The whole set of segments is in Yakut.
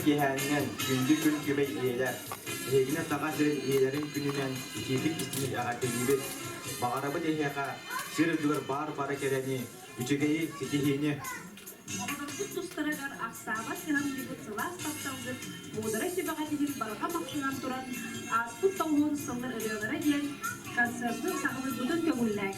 киэһээнинэн күндү күн күбэй ийэлэр, эһигини Саха сирин ийэлэрин күнүнэн итиитик истиҥник эҕэрдэлиибит! Баҕарабыт эһиэхэ сир үрдүгэр баар бары кэрэни, үчүгэйи, ситиһиини! Оҕолорбут тустарыгар ахсаабат кыһамньыбыт сылаас тапталгыт, муударай сүбэҕэ тиһин барҕа махтанан туран, ааспыт тоҕуһун сыллар ырыалара диэн концерты саҕалыырбытын көҥүллээҥ.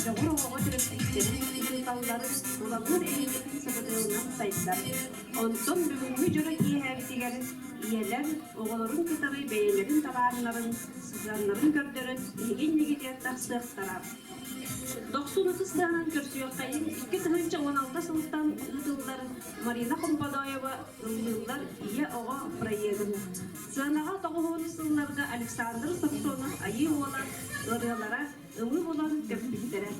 Дьоҕур оҕоҕо төрөппүттэрин, учууталларын, тулалыыр эйгэтин сабыдыалынан сайдар. Онтон бүгүҥҥү дьоро киэһэбитигэр ийэлэр оҕолорун кытары бэйэлэрин талааннарын, сыһыаннарын көрдөрөн биһиги иннигитигэр тахсыахтара. Дохсун ытыс тыаһынан көрсүөххэйин 2016 сылтан ыытыллар Марина Хомподоева ыллыыллар Ийэ оҕо проегын. Сыанаҕа тоҕуһун сылларга Александр Самсонов Айыы Уола ырыалара ымыы булан көппүттэрэ.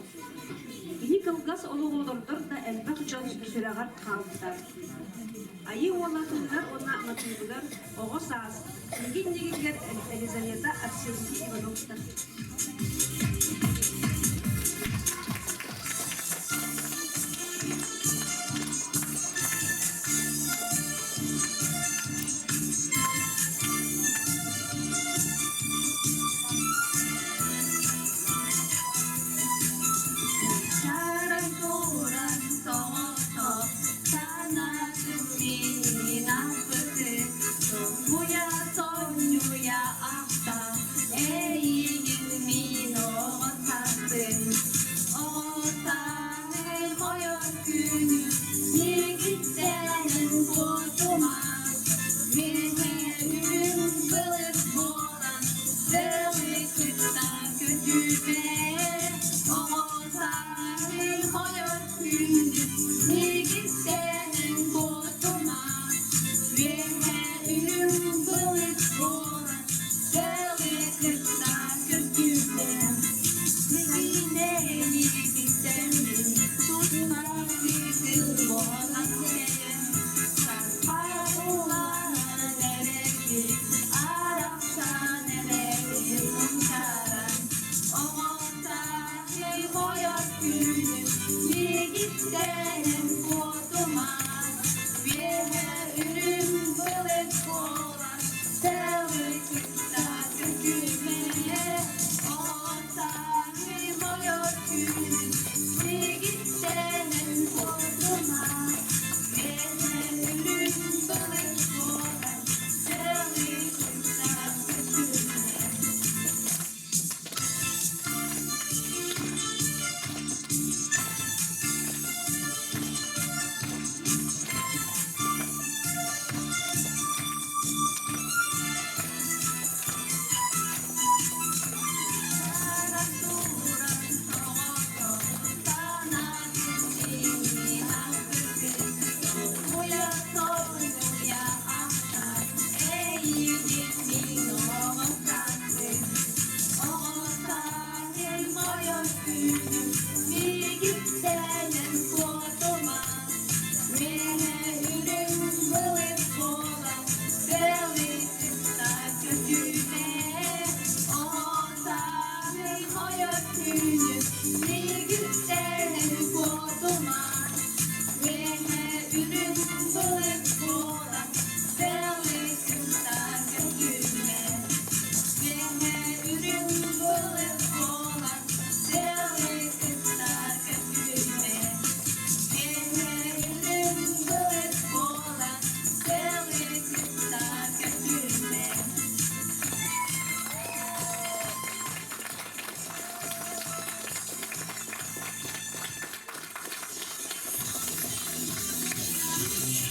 Кини кылгас олоҕу олордор да элбэх дьон сүрэҕэр хаалбыта. Айыы Уола тылыгар уонна матыыбыгар оҕо саас, билигин иннигитигэр Елизавета Арсентий Ивановтар. Чаран туран соҕотох санаатын мин аспыты Соһуйа сонньуйа ахта эйигин мин оҕо сааспын Оҕо сааһым ойор күнүм миигиттэн куотума Мин үрүҥ былыт буолан Сылы кытта көтүмэ Оҕо сааһым ойор күнүм миигиттэн куотума Үөһэ үрүҥ былыт буолан Сылы кытта көтүмэ Мигинэйигиттэн мин тутар кыыл буолан тэйэн Сарпа улахан эрэги арахсан эрэги мунчааран Оҕо хойор күнүм миигиттэн куотума Үөһэ үрүҥ былыт буолан сэлы кытта көтүмэ Оҕо хойор күнүм миигиттэн куотума Үөһэ үрүҥ былыт буолан сэлы кытта көтүмэ.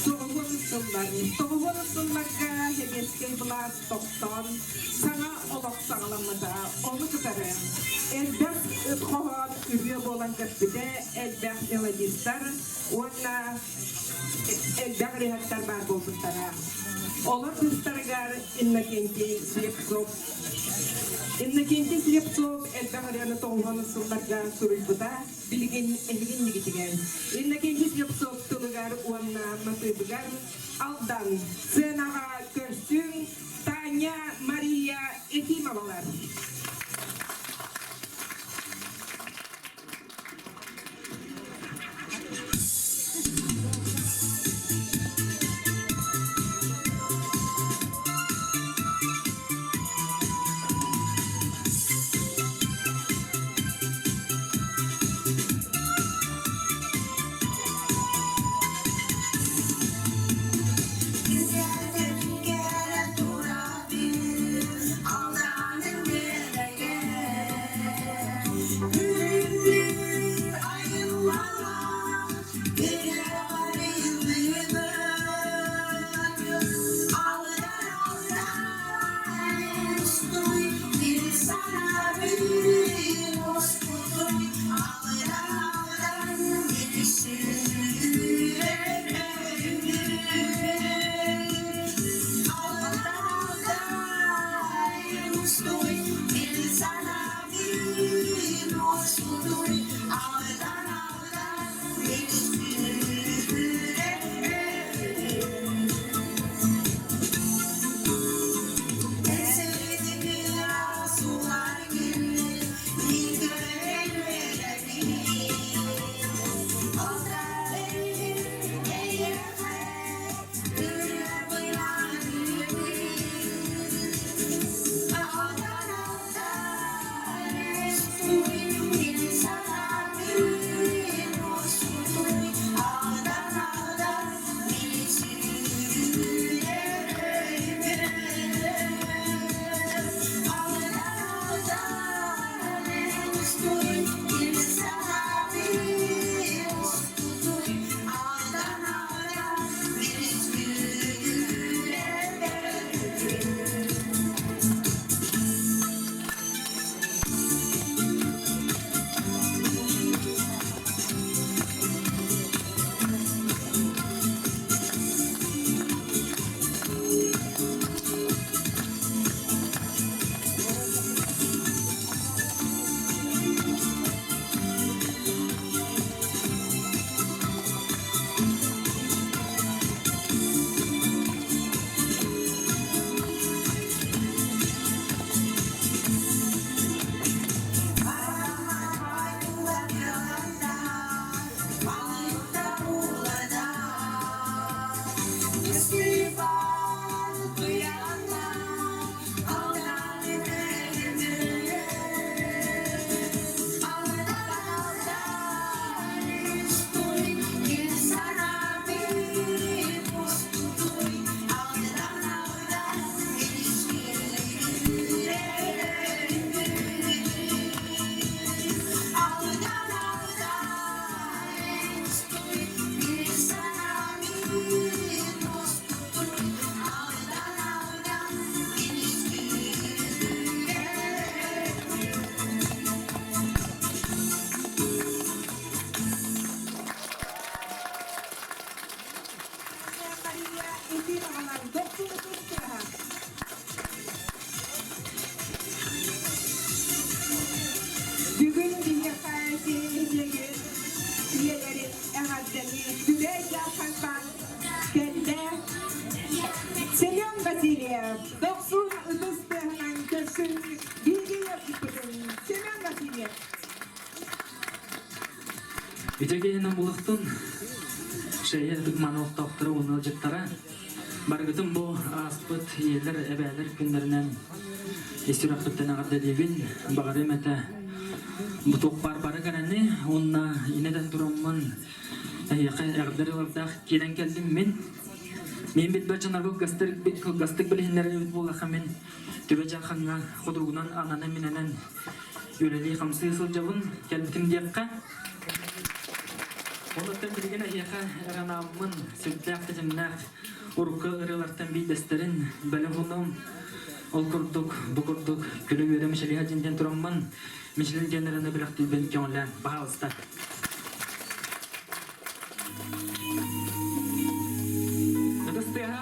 Тоҕуһун сыллар, тоҕуһун сылларга сэбиэскэй былаас тохтоон, саҥа олох саҕаламмыта. Ону кытары элбэх ыт хоһоон үһүө буолан көппүтэ, элбэх мелодистар уонна элбэх ырыаһыттар баар буолбуттара. Олор быыстарыгар Иннокентий Слепцов. Иннокентий Слепцов элбэх ырыаны тоҕуһун сылларга суруйбута. Билигин эһигиннигитигэр Иннокентий Слепцов тылыгар уонна матыыбыгар Алдан сценаҕа көрсүҥ Таня Мария Ефимовалар. Кэрэ турабын, алданың биэрэгэр. Көрсүҥ биһиги ыалдьыппытын Семен Васильев. Ити киһинэн булахтын шея ытык-мааны олохтоохторо уонна ыалдьыттара барыгытын бу ааспыт ийэлэр, эбээлэр күннэринэн ис сүрэхпиттэн эҕэрдэлиибин. Баҕарыам этэ бу туох баар бары кэрэни уонна инэтэн тураммын эһиэхэ эҕэрдэ ырыалардаах киирэн кэллим мин. Мин билбэт дьоннорго кылгастык билиһиннэрэр эбит буоллахха мин Түбэ Дьархаҥҥа худругунан ананан-минэнэн үлэлии-хамсыы сылдьабын, кэлбитим диэххэ. Онуттан билигин эһиэхэ эрэнааммын, сүрдээх тэтимнээх урукку ырыалартан биирдэстэрин бэлэх уунум. Ол курдук, бу курдук күлэ-үөрэ Мичилиһэ диэн тураммын, Мичилин диэн ырыаны бэлэхтиирбин көҥүллээн, баһаалыста. Ытыс тыаһа.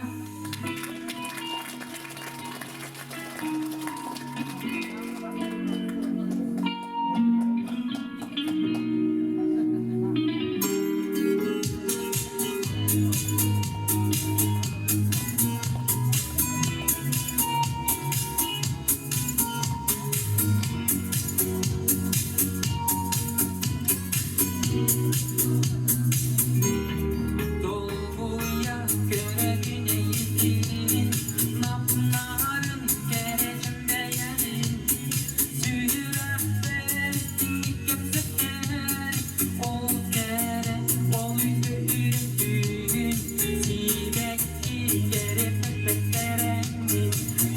Долгуйа көрөбүн эйигин, Напнарын кэрэтин бэйэбин, Сүрэхпэр кэпсэтэр, Ол кэрэ, ол үтүө үрүҥ Сибэкки кэрэ пэппэттэрэҥҥин,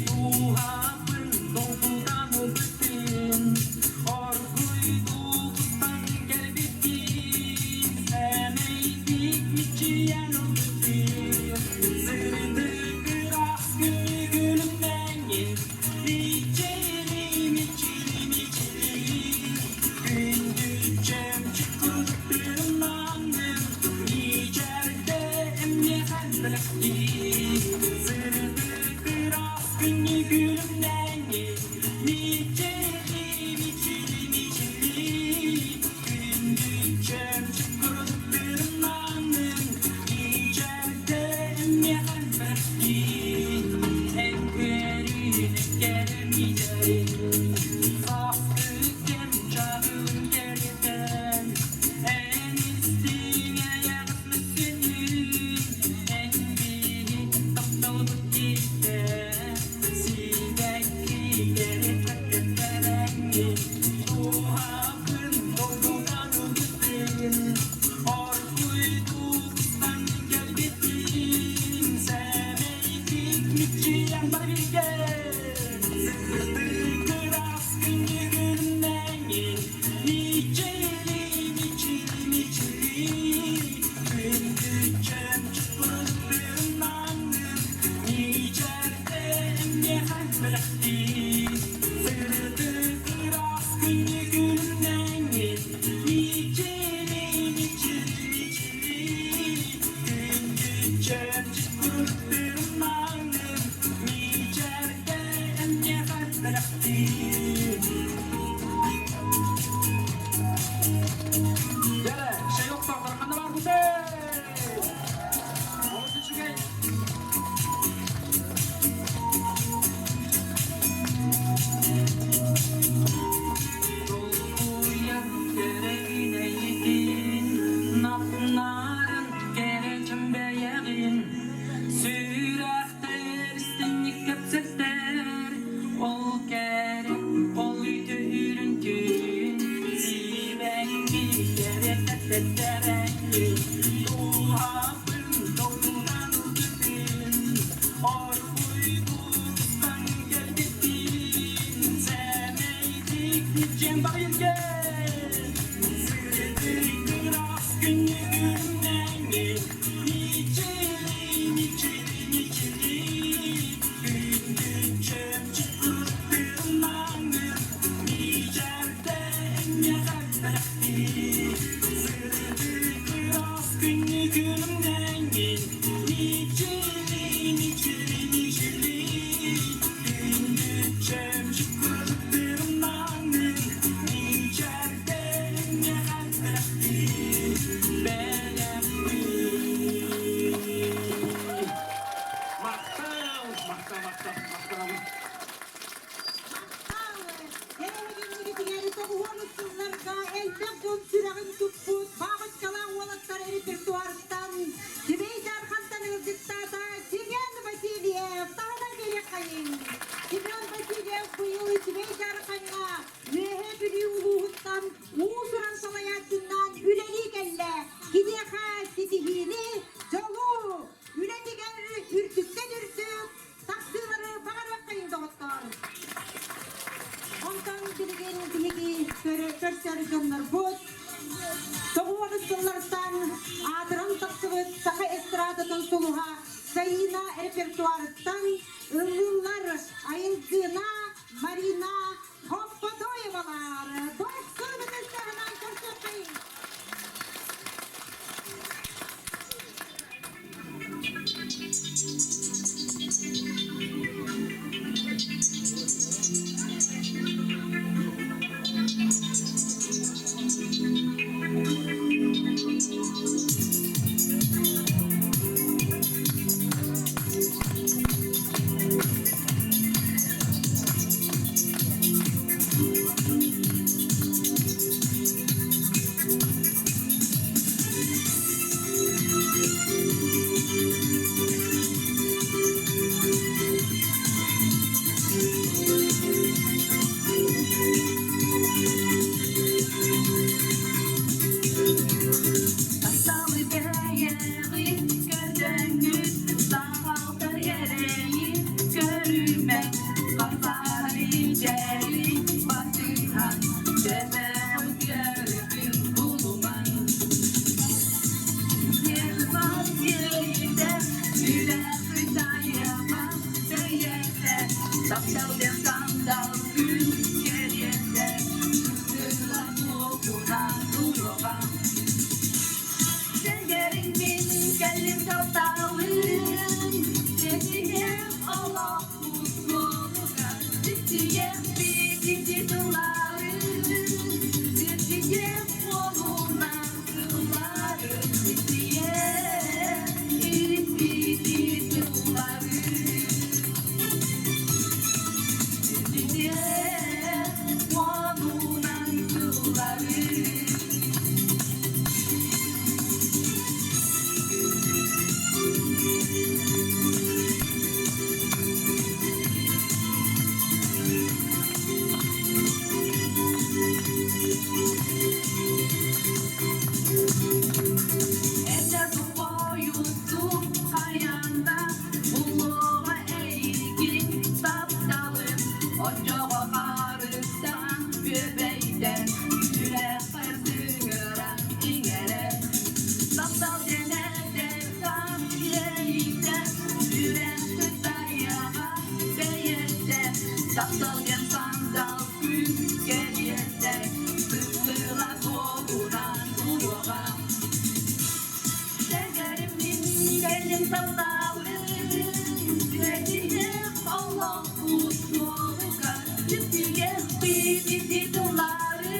Дууһабын долгутан ылбытын, Оргуйдугуттан кэлбитин, Сэмэйдик мичийэн ылбытын, Сырдык ыраас күлүмнэҥҥин, Мичили, мичили, мичили, Күндү чөмчүк курдук Мичэрдэ эмиэхэ бэлэхтии, Сырдык ыраас күннү күлүмнэҥҥин, Мичили, мичили, мичили, Күндү чөмчүк курдук Мичэрдэ эмиэхэ бэлэхтии, Эн үөрүүнү кэрэммитэрин, Сааскы кэм чаҕылын кэритэн, Эн истиҥ эйэҕэс мөссүөнүн, Эн биһи тапталбыт иитэ, Сибэкки кэрэ кэрэҥҥин, Дууһабын долгутан ылбытын, Оргуйдуктан кэлбитин, Сэмэйдик мичийэн бар билгэ, Сырдык ыраас күндү күннэҥин, Мичили, мичили, мичили, Күндү чөмчүк курдук Мичэрдэ миэхэ бэлэхтии, Сырдык ыраас күндү күннэҥин, Мичили, мичили, мичили, Күндү чөмчүк курдук Мичэрдэ миэхэ бэлэхтии. Дьэ, шайоктоохтор ханна барбытай? Олус үчүгэй. Долгуйан көрөбүн эйигин, Напнарын кэрэ бэйэҕин, Сүрэхтэр истиҥник кэпсэттэр, Ол кэрэ, ол үтүө үрүҥ түүн, Сибэкки кэрэ тэппэттэрэҥҥин, Дууһабын долгутан ылбытын, Оргуйбуттан кэлбитин, Сэмэйдик дьиэм барыйгын, Сырдык ыраас күннүгүннэҥҥин, Мичили, мичили, мичили, Күндү чөмчүк курдук Мичэрдэ миэхэ бэлэхтии, Сырдык ыраас күннүгүннэҥҥин, Мичили, мичили, мичили, Күндү чөмчүк курдук Мичэрдэ. элбэх дьон сүрэҕин туппут бабочкалаах уолаттар репертуартан Түбэй Дархантан ыалдьыттаата Семен Васильев. Таһынан биэриэххэйиҥ. Семен Васильев быйыл Үчүгэй Дархаҥҥа Үөһээ Бүлүү улууһуттан уус-уран салайааччыннаан үлэлии кэллэ. Киниэхэ ситиһиини, дьолу, үлэтигэр үрдүктэн үрдүк тахсыылары баҕарыаххайыҥ, доҕоттоор! Онтон билигин биһиги көрсөр дьоннорбут тоҕуонус сыллартан аатыран тахсыбыт саха эстрадатын сулуһа Саина репертуарыттан ыллыыллар Айылгына, Марина Хоппотоевалар. Дохсун ытыстарынан көрсүөххэйиҥ! Тапталы бэйэҕит көрдөҥҥүт, сахалдар эрэйи көрүмэҥ, хапсаҕай илдьэри батыһан, төбөҕүт ыарыытын булумаҥ. Нерван иэйиитэ, сүрэхпит айаҕа бэйэтэ, таптал диэн сандал күн кэриэтэ, сыла туоһунан туруоҕа. Сэргэриҥ мин кэллим тапталым, сэтиһиэм олох устуоругар, ситиһиэм ити тылларын, ситиһиэм уолунан сылларын, ситиһиэм ити тылларын. Ситиһиэм уолунан сылларын. Этэ тупойутун хайанда булуоҕа эйигин тапталым оччоҕо харыстаан бүөбэйдэн сүрэххэр сыҥыран иҥэрэн таптал дэнэрдэр таҥ иэйиитэ сүрэххин тайаҕа бэйэтэ таптал диэн сандал күн кэриэтэ сыла суолунан туруоҕа. Сэргэрим мин кэллим тапталым, сэтиһиэх олохпут суолугар, ситиһиэхпит ити тыллары,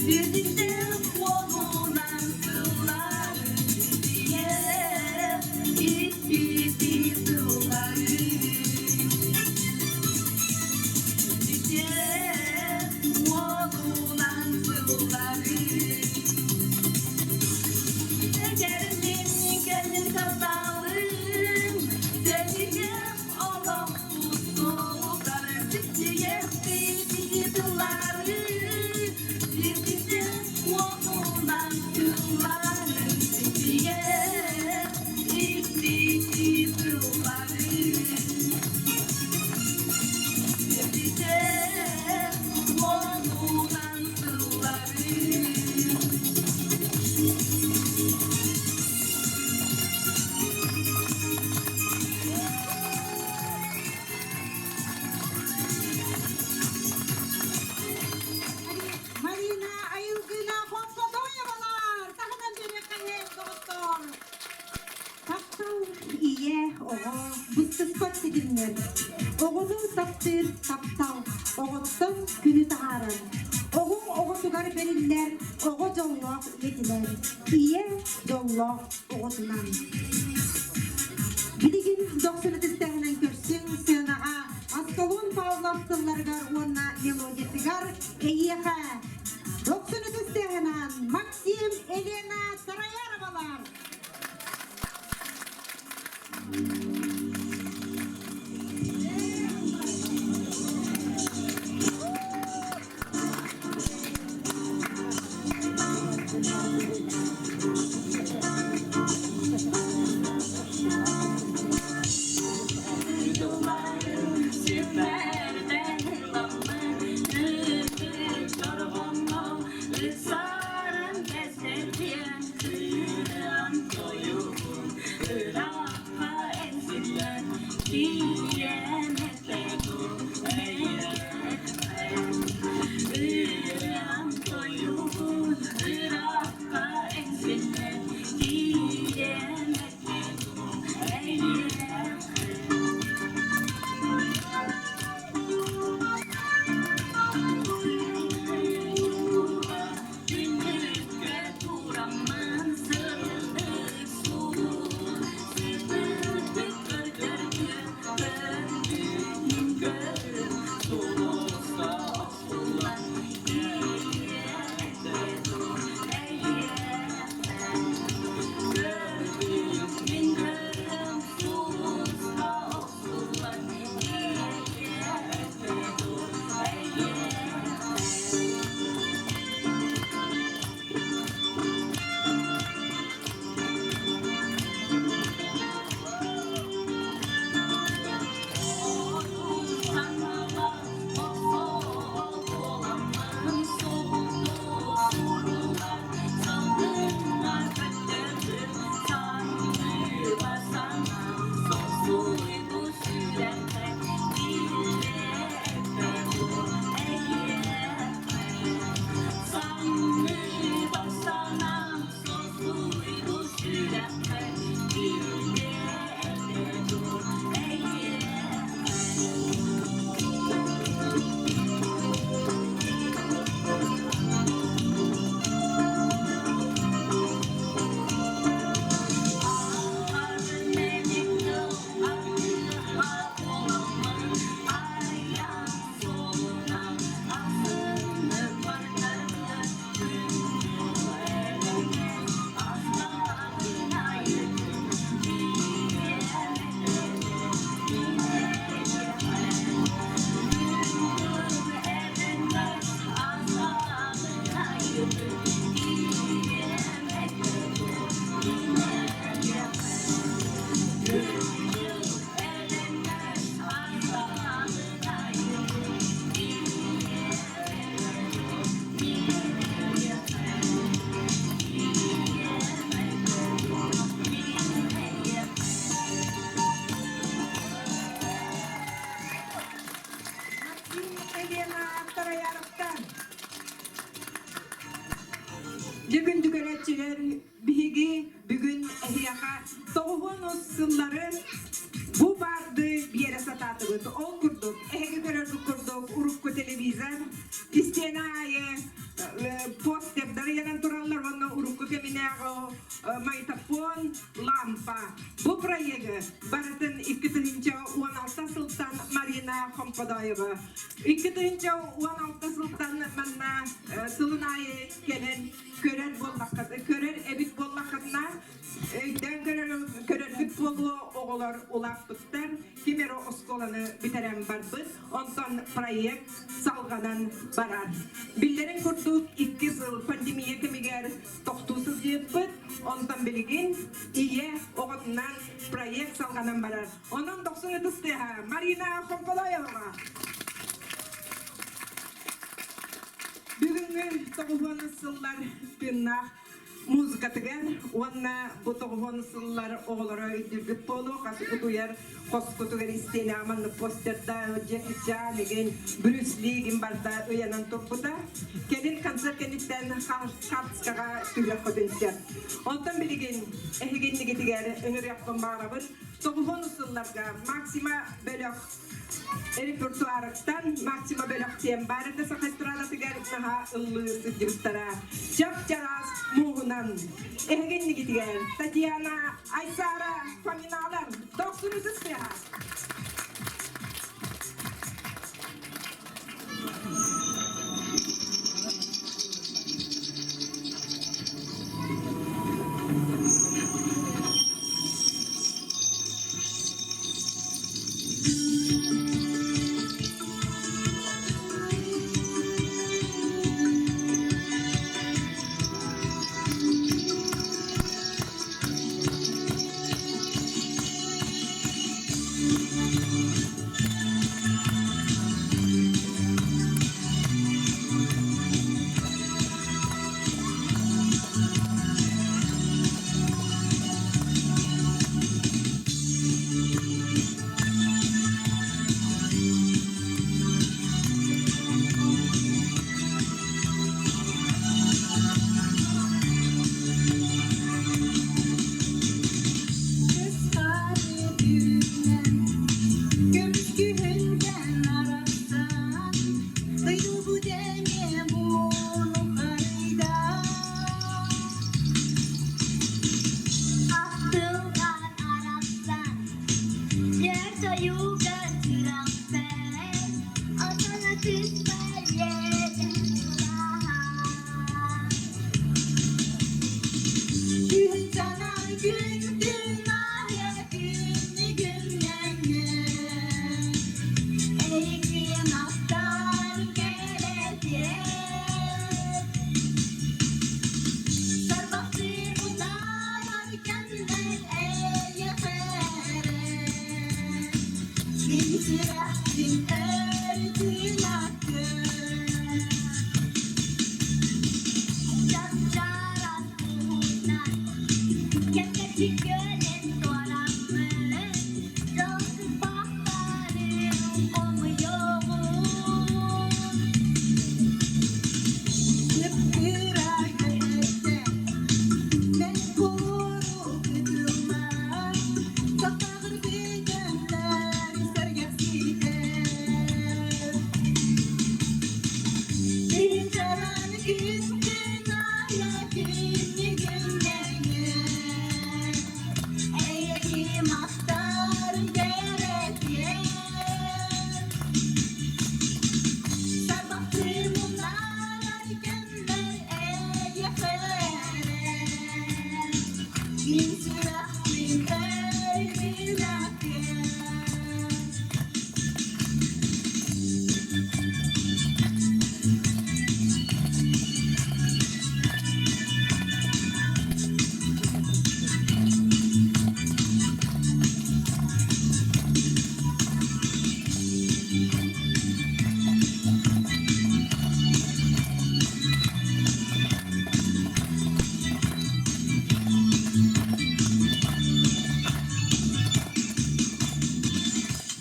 ситиһиэх уолунан сыллары, ситиһиэх ити тыллары. Ситиһиэх уолунан сыллары. Кэлин кэлин тапталым, сэтиһиэх олохпут суолугар, ситиһиэхпит ити тыллары, ситиһиэх уотунан тыллары, ситиһиэх ити тыллары, ситиһиэх уотунан тыллары. Марина Айылгына Хоппотоевалар таһынан биэриэххэйиҥ, доҕоттоор! Таптал ийэ, оҕо быстыспат ситимнэр. Оҕону таптыыр таптал оҕоттон күнү таһаарар. Оҕоҥ оҕотугар бэриллэр оҕо дьоллоох ийэтинэн, ийэ дьоллоох оҕотунан. Билигин дохсун ытыстаһынан көрсүҥ сыанаҕа Аскалон Павлов тылларыгар уонна мелодиятыгар эйиэхэ. Дохсун ытыстыаһынан Максим, Елена Сараяровалар. Елена Тараяровтан. Бүгүн түгэрээччилэр биһиги бүгүн эһиэхэ тоҕуһун сыллары бу баарды биэрэ сатаатыбыт. Ол курдук, эһиги көрөргүт курдук урукку телевизор истиэнэ аайы постердар ыйанан тураллар уонна урукку кэминээҕи магнитофон, лампа. Бу проегы барытын 2016 сылтан Марина Хомподоева 2016 сылтан манна сылын аайы кэлэн көрөр буоллаххыт, көрөр эбит буоллаххытына, өйдөөн көрөр, көрөргүт буолуо оҕолор улааппыттар, ким эрэ оскуоланы бүтэрэн барбыт, онтон проект салҕанан барар. Биллэрин курдук, икки сыл пандемия кэмигэр тохтуу сылдьыппыт, онтон билигин ийэ оҕотунан проект салҕанан барар. Онон дохсун ытыс тыаһа Марина Хомполоеваҕа. Бүгүҥҥү тоҕуһуон сыллар тыыннаах музыкатыгар уонна бу тоҕуһуон сыллар оҕолоро өйдүүргүт буолуо хас утуйар хоскутугар истиэнэҕэ маннык постерда Джеки Чан игин Брюс Ли игин барда ыйанан турбута. Кэлин концерт кэнниттэн хартыскаҕа түһүөххүтүн сөп. Онтон билигин эһигиннигитигэр ыҥырыахпын баҕарабын. Тоҕуһун сылларга Максима бөлөх репертуарыттан Максима бөлөх диэн баар этэ саха эстрадатыгар наһаа ыллыы сылдьыбыттара. Чап-чараас мууһунан эһигиннигитигэр Татьяна Айсара Фоминалар дохсун ытыс тыаһа. Gün sanar gün gün aya gün günlenir. Eğitim aktar gelecek. Sarbahtır bunlar kendiler ey Min süratin ördün akın. Ben kuru kıtılmaz, Saklar bir günler sergesidir. Bir canan gün gün aya gün günleri Eğilim aktar gerekir. Sarbahtır bunlar kendiler ey Min süratin elbin akın.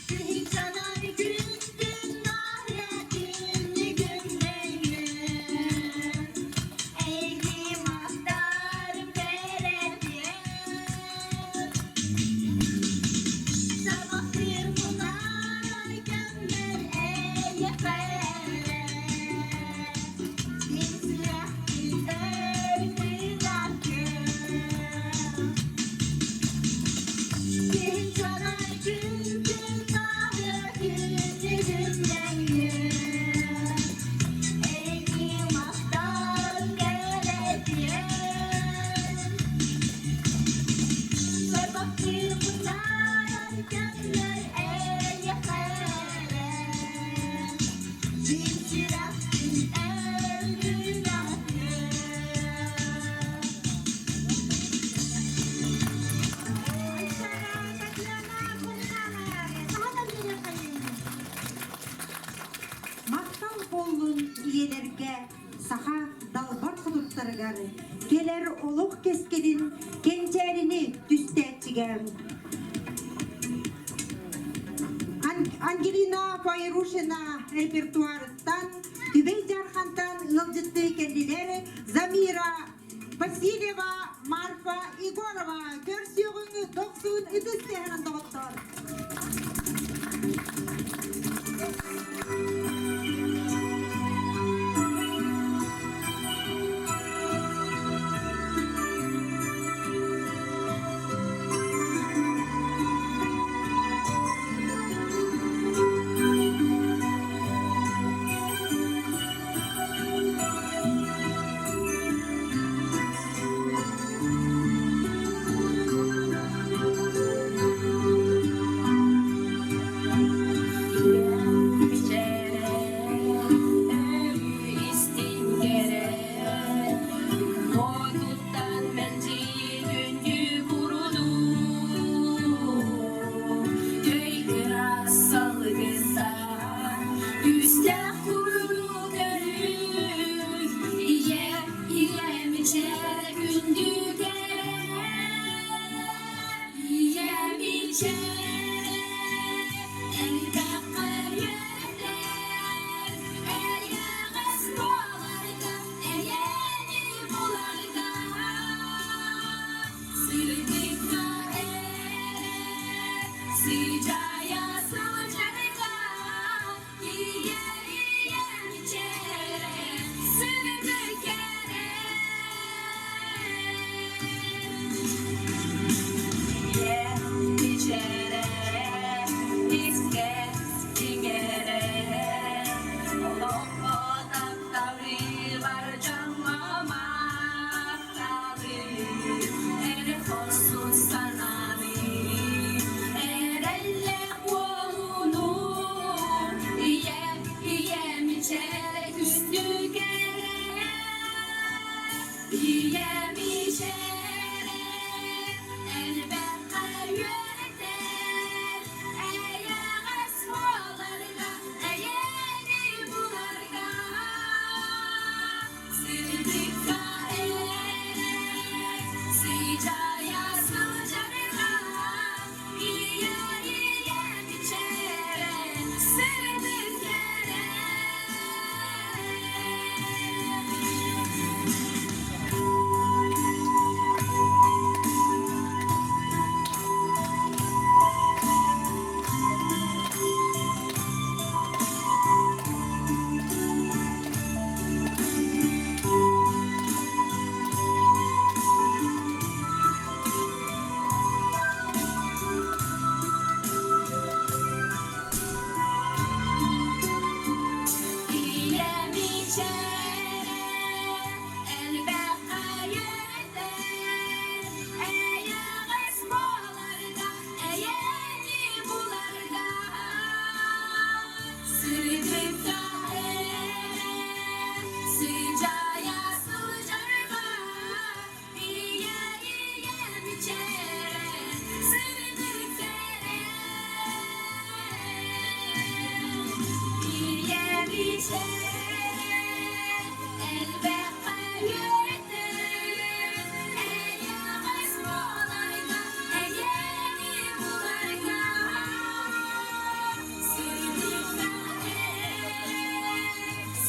Gün sanar gün gün aya gün günleri Eğilim aktar belediye. Sabah bir bunlar gönder ey efere. Min süratin öldü Gün sanar gün gün aya gün günleri Eğilim aktar belediye. Sarbahtır bunlar gönlör ey yakare. Min süratin öldü Мақтал боллун иелерге саха далбар худуттарыгар келер олох кескедин кенчээрини түстээчиге. Ангелина Файрушина репертуарыттан Түбей Жархантан ылжытты кэллилэр Замира Васильева, Марфа Егорова көрсүөҕүҥ дохсун ытыс тыаһынан доҕоттор.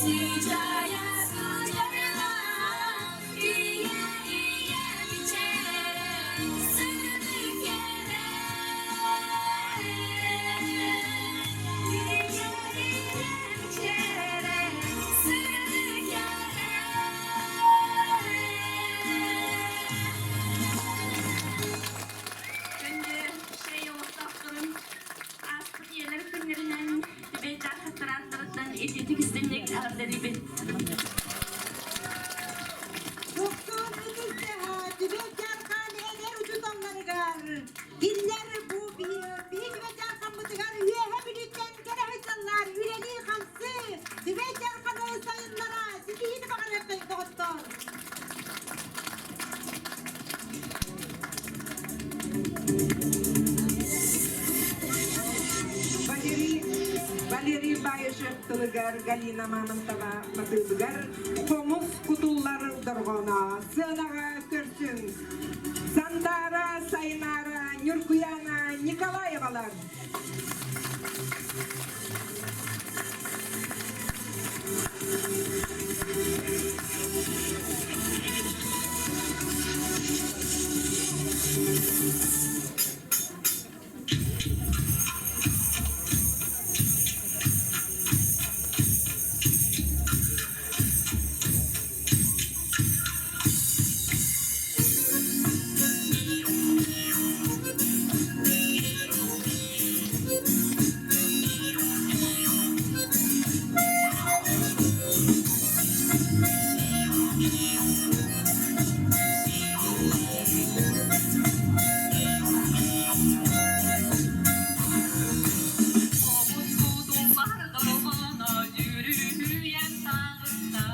Сыдьаайа сыдьарылаах, ийэ ийэ мичээрэ, сырдык кэрэ. Ийэ ийэ мичээрэ, сырдык кэрэ. Күндү шей олохтоохторун ааспыт ийэлэр күннэринэн Түбэй хаттарааттарыттан итиитик истинник эҕэрдэлиибит. Тохтон ытыстаһа Түбэй Дьаархан эдэр учууталларыгар кинилэр бу биһи Түбэй Дьаархаммытыгар үөһэ бүлүүттэн кэлэ сылдьаллар үлэлии-хамсыы Түбэй Дьаарханы сайыннара ситиһиини баҕарыахтай доҕоттор. Валерий, Валерий Баишев тылыгар Галина Мамонтова матыыбыгар хомус кутуллар дорҕооно сыанаҕа көрсүҥ. Сандаара, Сайнаара, Ньургуяна Николаевалар. Хомус кутуллар дорҕооно дьүрүһүйэн таҕыста.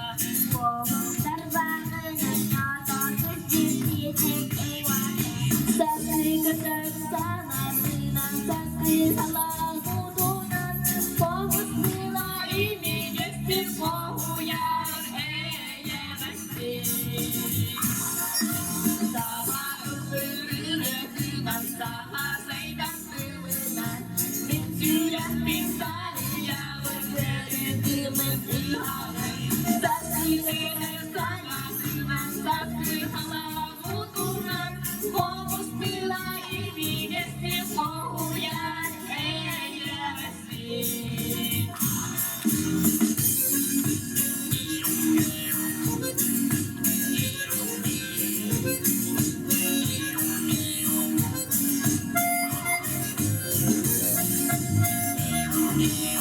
Thank you. Thank you.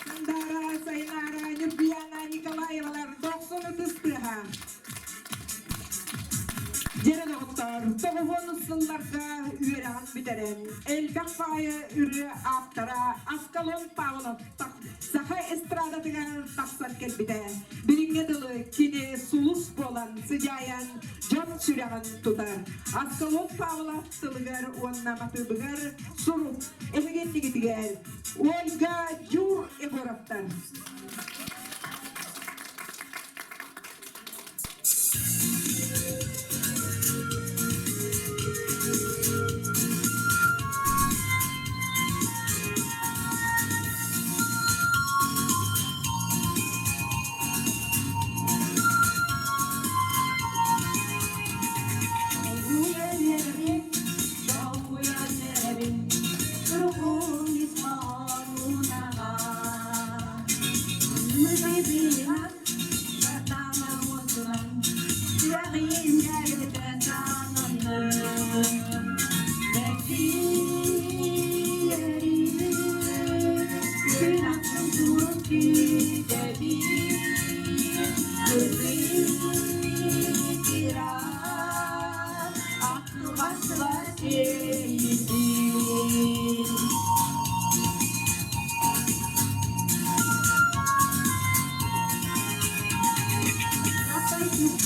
Сандаара, Сайнаара, Ньургуяна Николаевалар дохсун ытыс тыаһа. Дьэрэ доҕоттор, тоҕуһун сылларга үөрэҕин бүтэрэн, элбэх баайы ырыа ааптара Аскалон Павлов саха эстрадатыгар тахсан кэлбитэ. Билиҥҥэ дылы кини сулус буолан сыдьаайан дьон сүрэҕин тутар. Аскалон Павлов тылыгар уонна матыыбыгар сурук эһигиннигитигэр Ольга Дюр Егоровтар.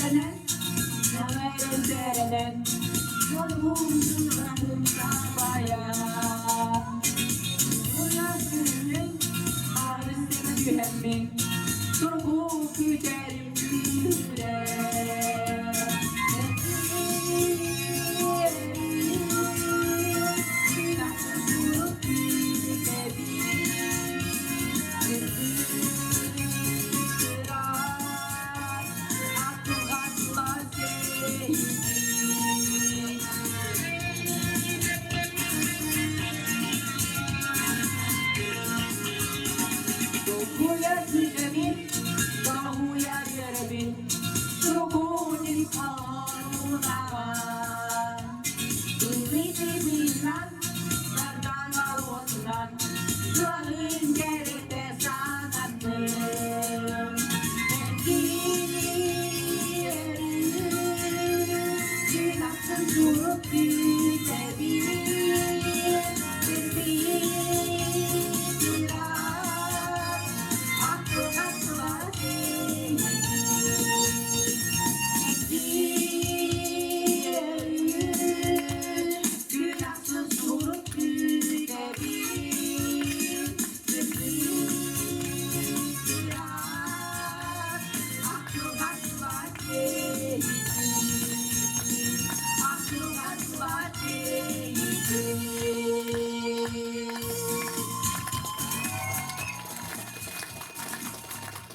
Сэрэнэн, сэрэнэн, сэрэнэн, дьолум сылаһын сабайан. Уйасыһын арыстыгы түһэммин, тургу күүтэрим күүрэ.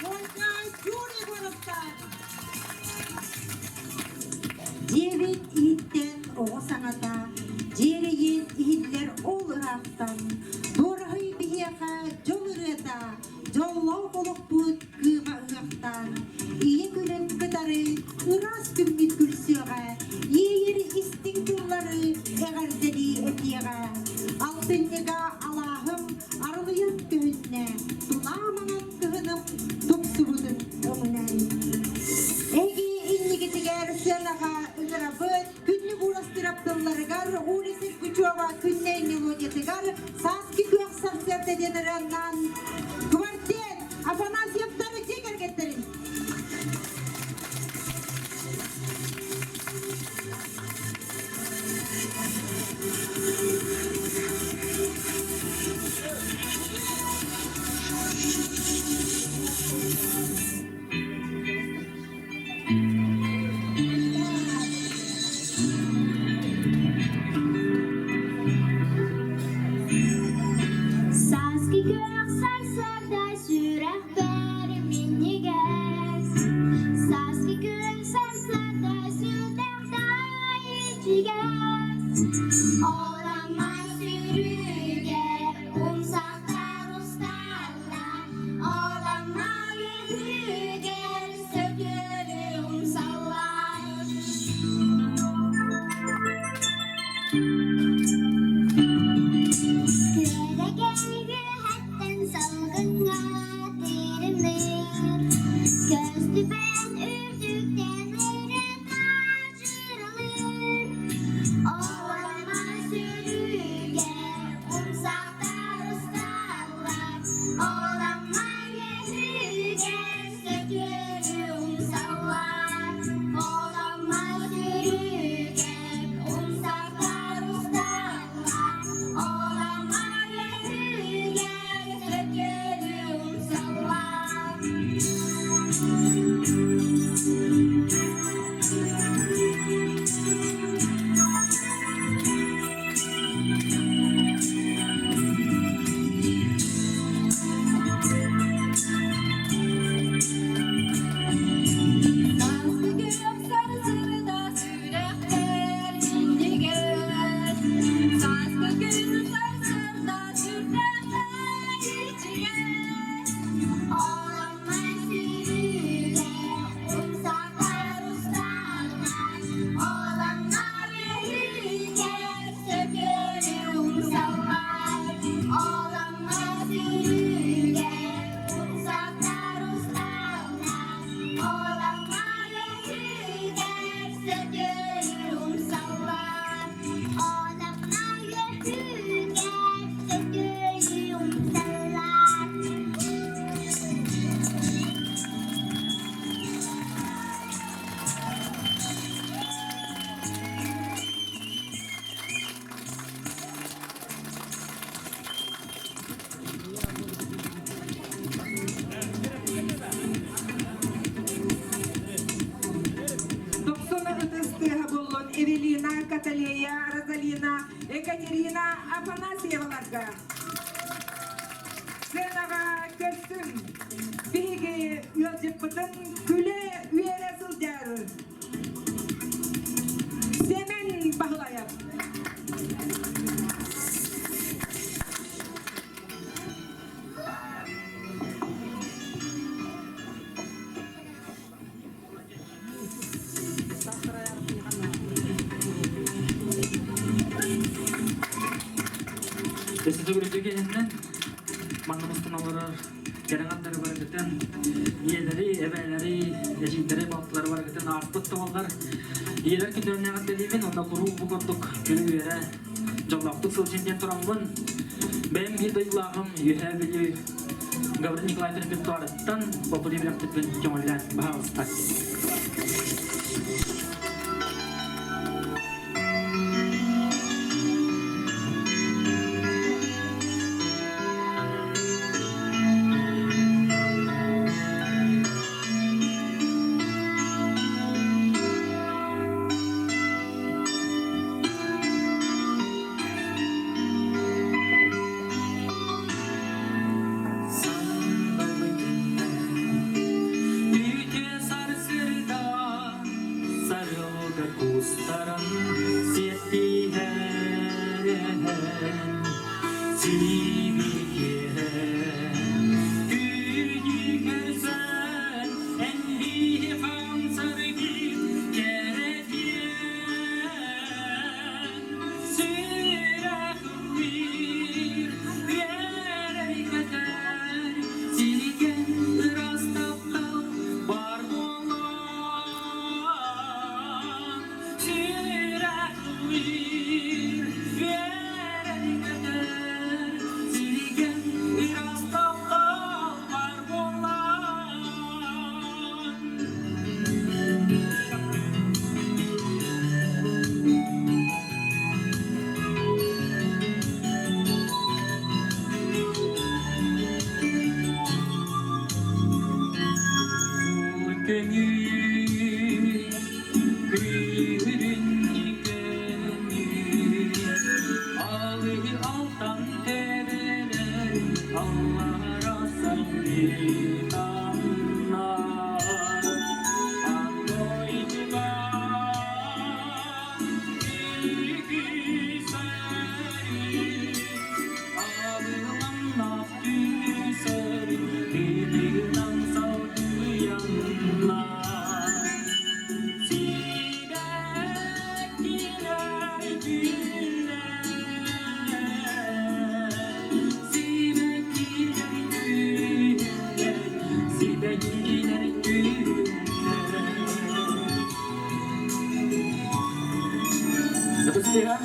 Ольга Юрий Горовтар. Диэбит иһиттэн оҕо саҥата, дьиэрэйин иһиллэр ол ыраахтан, дуораһый биһиэхэ дьол ырыата, дьоллоох олохпут кыыма ыһыахтаан, ийэ күлэн кытары ыраас күммүт күлсүөҕэ, иэйэр истиҥ тыллары эҕэрдэлии этиэҕэ. Алтынньыга алааһым арылыйан көһүннэ, тунаа маҥан кыһыным тупсубутун өҥүнэн. Эһиги иннигитигэр сыанаҕа ыҥырабыт, күннүк уурастырап тылларыгар Оля Сергучева күннэй мелодиятыгар сааскы күөх сарсыарда диэн ырыаннан квартет Афанасьевтар дьиэ кэргэттэрин. Сааскы күөх. Наталья, Розалина, Екатерина Афанасьеваларга. Сценаҕа көрсүҥ. Биһиги ыалдьыппытын күлэ-үөрэ сылдьар Сэмэн Баһылайап. Өссө төгүрүтүгүһүнэн манна мустан олорор кэрэҥ аттары барыгытын ийэлэри, эбээлэри, эдьиийдэри, балтылары барыгытын ааспыт туһаллар. Ийэлэр күннэринээҕи дэлиибин, онно куруук бу курдук күлү-үөрэ дьоллоохтук сылдьын диэн тураммын, бэйэм биир дойдулааҕым Үөһээ Бүлүү Гаврил Николаевич репертуарыттан попури билэхтиппин көҥүллээн баһаалыста. Үтүө сарсыарда сарылга кустаран сиэттиһэн сибикиһэн күнү көрсөн эн биһи хамсаргын кэрэтиэн сүрэх ыллыыр үөрэр көтөр сиригэн ыраас таптал бар буолан сүрэх ыллыыр үөрэр көтөр сиригэн ыраас таптал бар буолан. Көҥүл күрүн көҥүл алыы алтан тэбэлэр аллара саннытаннар андойдуга үгүсэри алыламнах түсэри тыынынан салгыяннар Сибэккилэр күллэр, сибэккилэр күллэр, сибэккилэр күллэр. Допустига.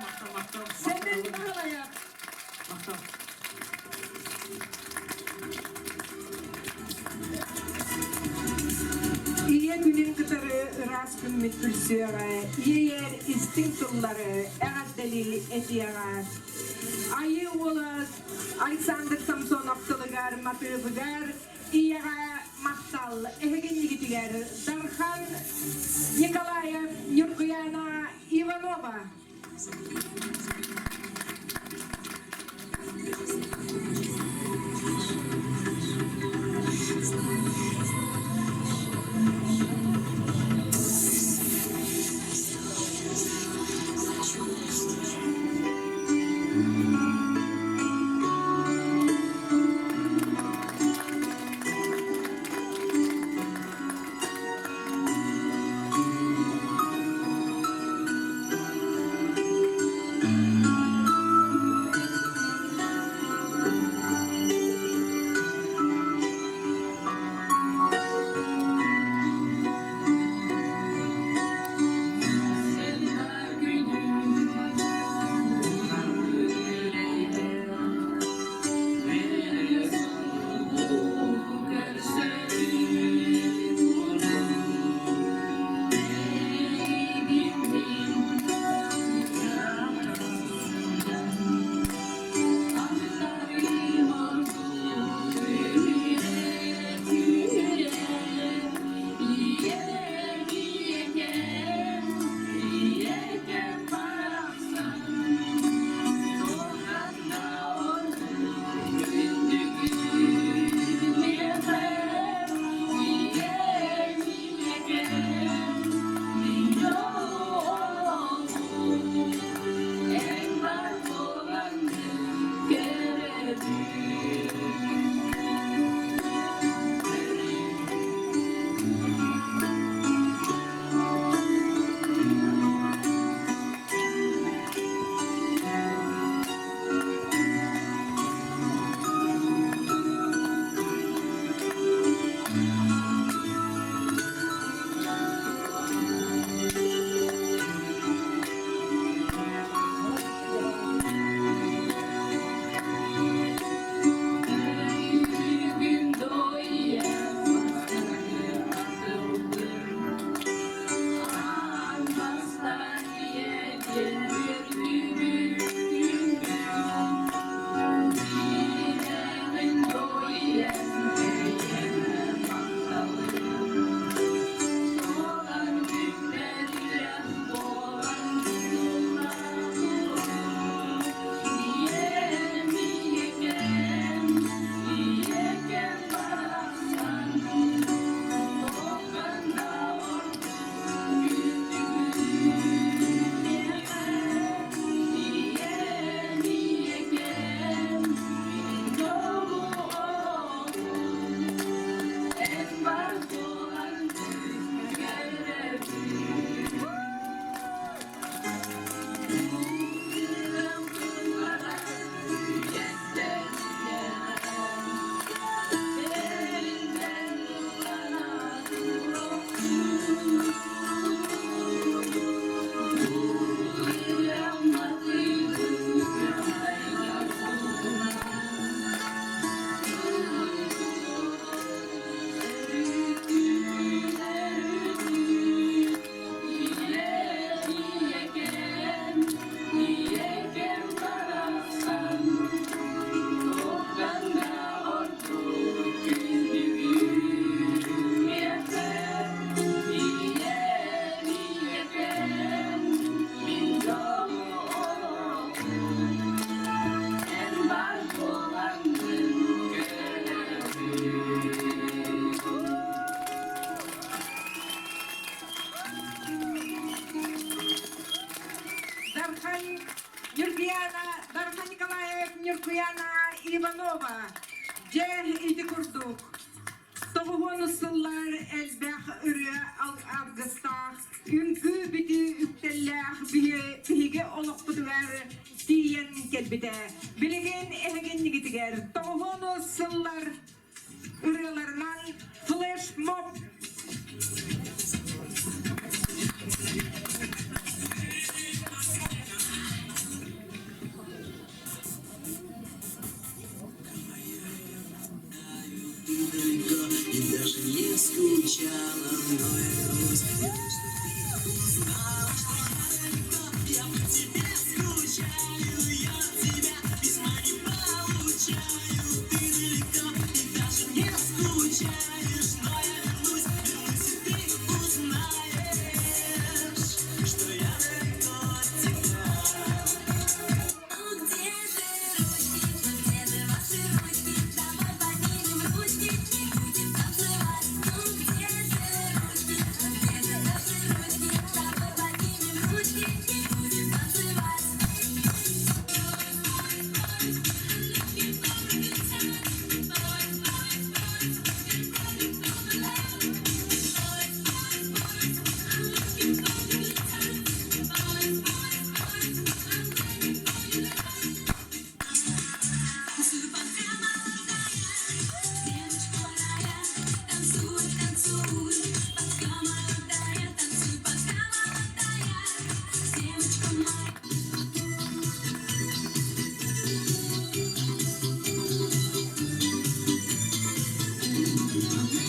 Махтал, махтал. Сэмэн Баһылайап. Махтал. Ийэ күнүн кытары ыраас күммүт күлсүөҕэ, иэйэр истиҥ тыллары эҕэрдэлии этиэҕэ. Айыы уола Александр Самсонов тылыгар, матыыбыгар ийэҕэ махтал эһигиннигитигэр Дархан Николаев, Ньургуяна Иванова. Дархан Ньургуяна, Дархан Николаев, Ньургуяна Иванова. Дьэ, ити курдук. Тоҕуһуон сыллар элбэх ырыа аргыстаах, үҥкүү бүтүү үктэллээх биһиги олохпутугар тиийэн кэлбитэ. Билигин эһигиннигитигэр тоҕуһуон сыллар ырыаларынан флешмоб Скучала, но я вернусь, вернусь, чтоб ты узнала, что я далеко, я по тебе скучаю, я от тебя письма не получаю, ты далеко и даже не скучаешь, но я вернусь, вернусь, и ты узнаешь, что я далеко от тебя. Ну где же ручки, ну где же ваши ручки? Давай поднимем ручки и будем танцевать. Ну где же ручки, ну где же наши ручки? Давай поднимем ручки и будем танцевать. Танцуй, пока молодая, девочка моя, танцуй, танцуй, пока молодая, танцуй, пока молодая, девочка моя.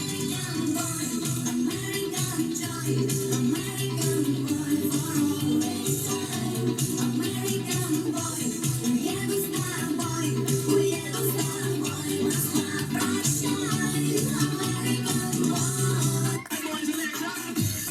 American boy, American joy, American boy for always time. American boy, уеду с тобой, уеду с тобой, Москва, прощай. American boy.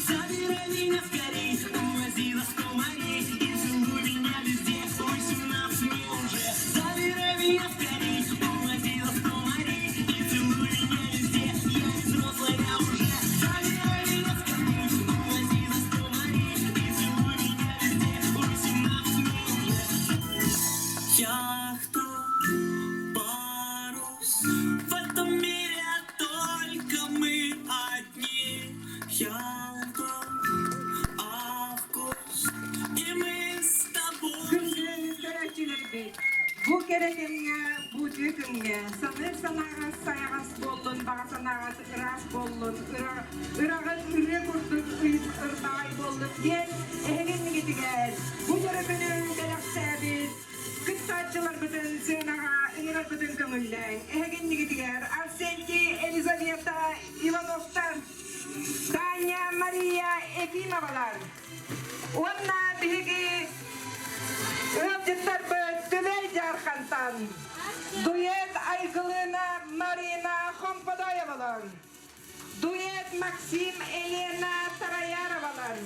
Забирай меня скорей, увози за сто морей и целуй меня везде, 18 мне уже. Забирай меня скорей, увози за сто морей и целуй меня везде, я не взрослая уже. Забирай меня скорей, увози за сто морей и целуй меня везде, 18 мне уже. Яхта, парус, в этом мире только мы одни. Ялта, август, и мы с тобой. Күндү көрөөччүлэрбит. Бу кэрэ кэмҥэ, бу үтүө күҥҥэ, саныыр санааҕыт сайаҕас буоллун, баҕа санааҕыт ыраас буоллун, ыраҕыт ырыа курдук ырбаҕай буоллун диэн эһигиннигитигэр бу дьоро күнү бэлэхтээбит кыттааччыларбытын сыанаҕа ыҥырарбытын көҥүллээҥ. Эһигиннигитигэр Арсентий Елизавета Ивановтар, Таня Мария Ефимовалар уонна биһиги ыалдьыттарбыт Түбэй Дьаархантан дуэт Айгылыына Марина Хомподоевалар, дуэт Максим Елена Тараяровалар,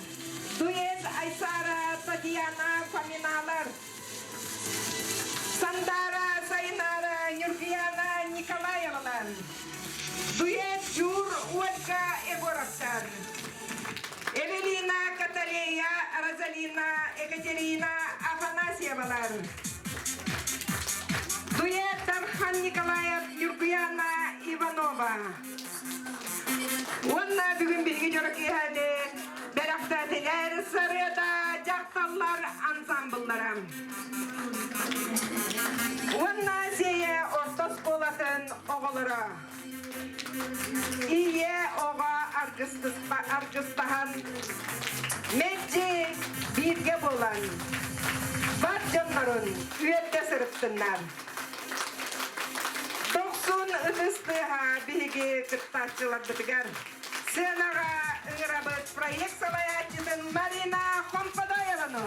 дуэт Айсара Татьяна Фоминалар, Сандара Сайнара Нюргияна Николаевалар, дуэт Жур Ольга Егоровтар, Эвелина Каталея Розалина Екатерина Афанасьевалар, дуэт Дархан Николаев Нюргуяна Иванова. Уонна бүгүн биһиги дьоро киэһэни бэлэхтээтилэр Сарыада дьахталлар ансамбллара. Уонна Сиэйэ орто оскуолатын оҕолоро. Ийэ оҕо аргыстаһан, мэлдьи бииргэ буолан, бар дьоннорун үөрдэ сырыттыннар. Дохсун ытыс тыаһа биһиги кыттааччыларбытыгар сценаҕа ыҥырабыт проект салайааччытын Марина Хомподоеваны.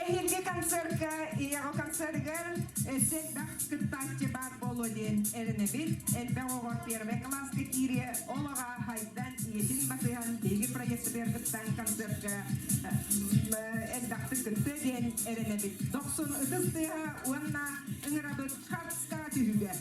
Эһиилги концертка ийэҕэ концергар элбэх кыттааччы баар буолуо диэн эрэнэбит. Элбэх оҕо первый кылааска киириэ, ол аҕа хайдан ийэтин батыһан биһиги проектыбыгар кыттан концертка элбэхтик кыттыа диэн эрэнэбит. Дохсун ытыс тыаһа уонна ыҥырабыт хапска түһүгэ.